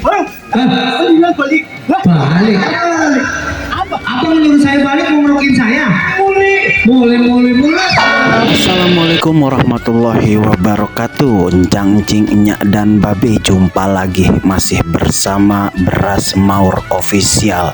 Bang, saya bilang balik. Balik. Abang nyuruh saya balik mau merokin saya? Mulai. Assalamualaikum warahmatullahi wabarakatuh. Encang, encing, enyak, dan babe, jumpa lagi masih bersama Beras Maur Official.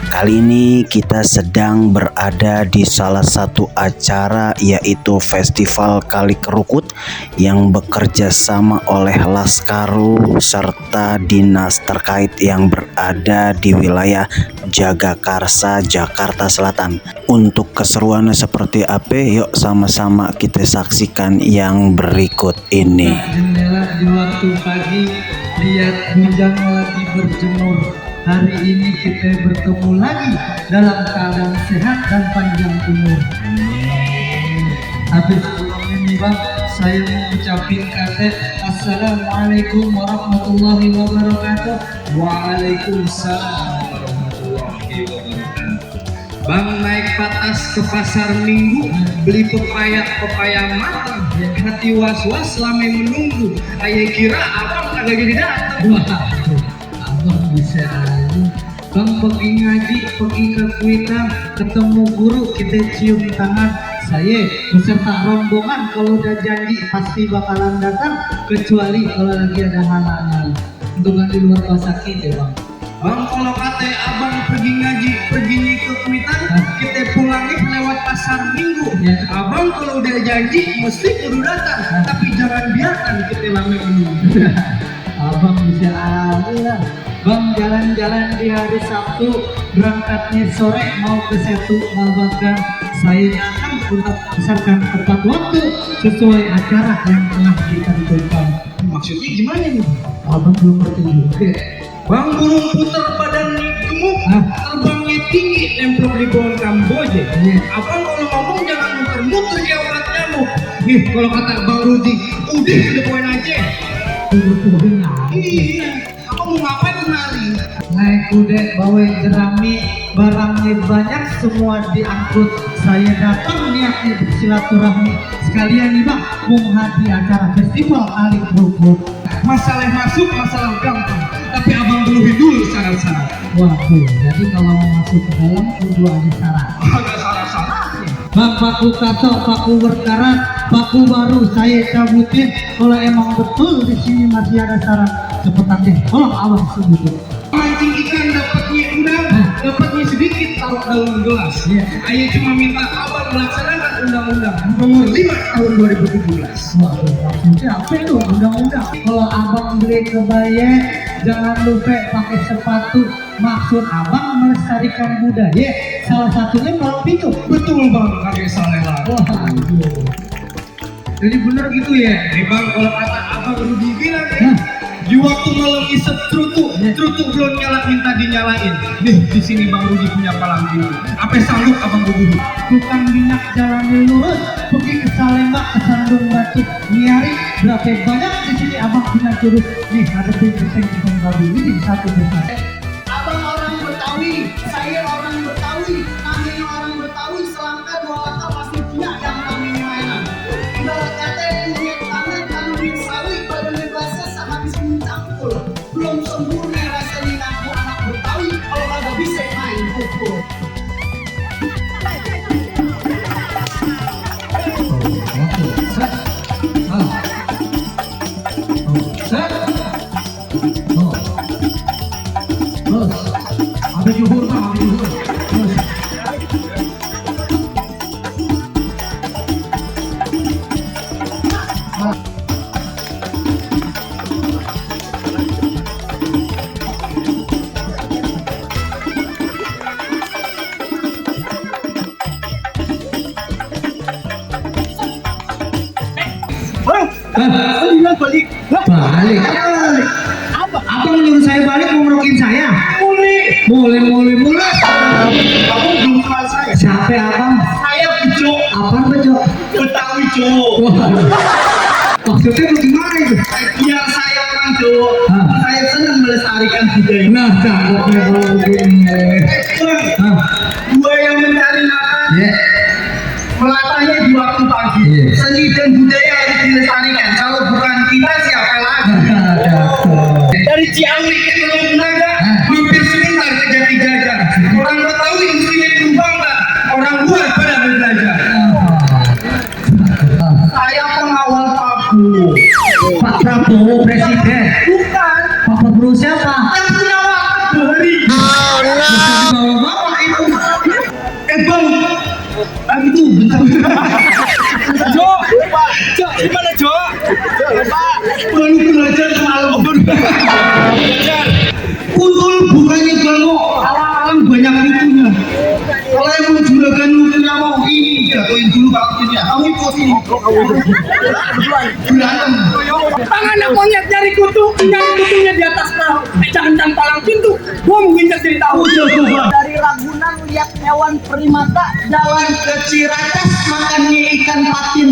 Kali ini kita sedang berada di salah satu acara, yaitu Festival Kali Kerukut yang bekerja sama oleh Laskaru serta dinas terkait yang berada di wilayah Jagakarsa, Jakarta Selatan. Untuk keseruannya seperti apa? Yuk sama-sama kita saksikan yang berikut ini. Jendela di waktu pagi, lihat hujan lagi berjemur. Hari ini kita bertemu lagi dalam keadaan sehat dan panjang umur. Habis sebelum ini bang, saya mengucapkan kata Assalamualaikum warahmatullahi wabarakatuh. Waalaikumsalam warahmatullahi wabarakatuh. Bang naik patas ke pasar Minggu, beli pepaya matang, hati was-was lama menunggu. Ayah kira abang kagak jadi datang. Wah, abang bisa aja. Bang pergi ngaji, pergi ke Kuitang, ketemu guru, kita cium tangan. Saya beserta rombongan kalau udah janji pasti bakalan datang, kecuali kalau lagi ada halangan. Untuk di luar bahasa kita bang. Bang kalau kata abang pergi ngaji, perginya ke Kuitang, kita pulangnya lewat pasar Minggu. Ya. Abang kalau udah janji mesti kudu datang, tapi jangan biarkan kita lama menunggu. Abang bisa aja. Bang jalan-jalan di hari Sabtu, berangkatnya sore mau ke Setu Malbaka. Saya datang untuk besarkan tepat waktu sesuai acara yang telah ditentukan. Maksudnya gimana nih? Abang belum ngerti juga. Bang burung puter badan gemuk, terbangnya tinggi, nemplok di pohon Kamboja. Abang kalau ngomong jangan muter-muter ya obat nyamuk. Nih kalau kata Bang Rudi, udah poin aja. Udah aja. Iya. Abang mau ngapain kemari? Naik kuda bawa jerami, barangnya banyak semua diangkut. Saya datang niatnya bersilaturahmi. Sekalian nih bang, mau menghadiri acara festival Kali Kerukut. Masalah masuk, masalah gampang. Tapi abang penuhi dulu syarat-syarat. Waduh, jadi kalau mau masuk ke dalam kudu ada syarat. Ada syarat-syaratnya. Bang paku katok, paku berkarat, paku baru saya cabutin. Kalau emang betul di sini masih ada syarat, cepetan deh. Tolong abang sebutin. Mancing ikan dapatnya udang, dapatnya sedikit taruh dalam gelas. Ayah cuma minta abang melaksanakan undang-undang nomor 5 tahun 2017. Waduh, maksudnya apa itu undang-undang? Kalau abang beli kebaya, jangan lupa pakai sepatu. Maksud abang melestarikan budaya, salah satunya malam itu. Betul bang, kakek saleh lah. Wah, jadi bener gitu ya? Nih bang, kalau kata abang Rudi bilang ya, di waktu malam isep trutu belum nyala minta dinyalain. Nih di sini bang Rudi punya palang biru. Apa sanggup abang Rudi? Bukan minyak jalan lurus, pergi ke Salemba, ke Sandung Batu, nyari berapa banyak di sini abang punya jurus. Nih ada pisang babi ini satu persatu. Abang orang Betawi, saya orang Betawi. Namanya orang Betawi selangkah dua langkah pasti punya yang namanya mainan. Ibarat kata punya tangan tangan sawi, badannya basah sehabis mencampur. Belum sempurna rasanya ngaku anak Betawi kalau kagak bisa main pukul. Ada juhur bang, ada juhur. Bang, saya bilang balik. Balik. Abang nyuruh saya balik mau merokin saya? Mulai. Abang belum kenal saya. Siapa abang? Saya Bejo, Apaan bejo? Betawi Jo. Maksudnya bagaimana itu? Biar saya orang Jawa, saya senang melestarikan budaya. Nah, cakepnya kalau begini. Bang, gua yang mencari makan, melatahnya di waktu pagi. Seni dan budaya harus dilestarikan. Kalau bukan kita siapa lagi? Dari Ciawi ke Teluk Naga, mampir sebentar ke Jati Jajar. Orang Betawi mestinya itu bangga, orang luar pada belajar. Saya pengawal Prabowo. Pak Prabowo presiden. Bukan. Pak Prabowo siapa? Yang punya waktu hari. Bapak itu, Bang. Itu bentar. Jo, gimana Jo? Baru belajar semalam. Kuntul bukannya galmo, alang-alang banyak lucunya. Kalau emang juragan lucunya mau ini, jatuhin dulu kakinya. Kamu ikut ini. Berantem. Anak monyet nyari kutu, nyari kutunya di atas perahu. Jangan palang pintu, gua mau nginjak jadi tahu. Dari Ragunan lihat hewan primata, jalan ke Ciracas makannya ikan patin.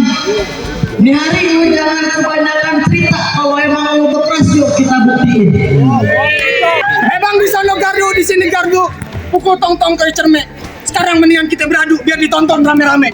Di hari lu jangan kebanyakan cerita, kalau emang lu beras yuk kita buktiin. Bang di sana gardu, di sini gardu. Pukul tong-tong ke cermek. Sekarang mendingan kita beradu biar ditonton rame-rame.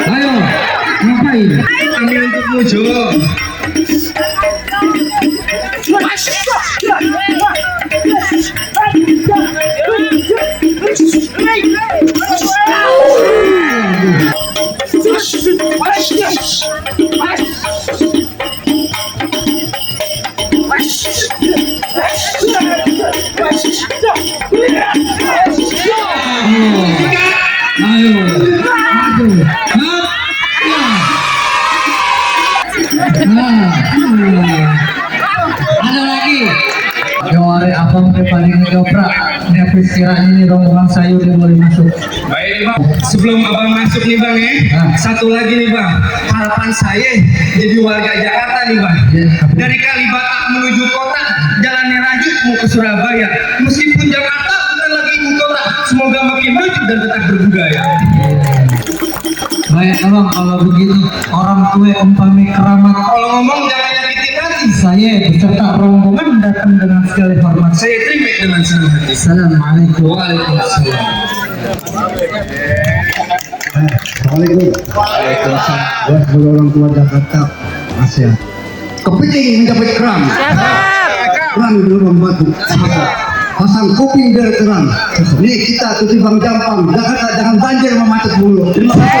Ayo, ngapain? kami untukmu Jo. Ayo, aduh, ada lagi. Yo are abang teh paling ngejoprak. Ini pesiranya ini rombongan sayur yang boleh masuk. Baik nih Bang, sebelum Abang masuk nih Bang ya, satu lagi nih Bang, harapan saya jadi warga Jakarta nih Bang. Dari Kalibata menuju kota, jalannya lanjut mau ke Surabaya. Meskipun Jakarta bukan lagi ibu kota, semoga makin maju dan tetap berbudaya. Baik abang, kalau begitu orang tua umpami keramat, Kalau ngomong jangan nyakitin hati. saya beserta rombongan datang dengan segala hormat. Saya terima dengan senang hati. Assalamualaikum. Waalaikumsalam. Waalaikumsalam. Buat seluruh orang tua Jakarta, Mas ya. Kepiting mencapai keram. Keram di lubang batu. Pasang kuping dari keram. Nih kita tuti Bang Jampang. Jakarta jangan banjir memacet mulu. Terima kasih.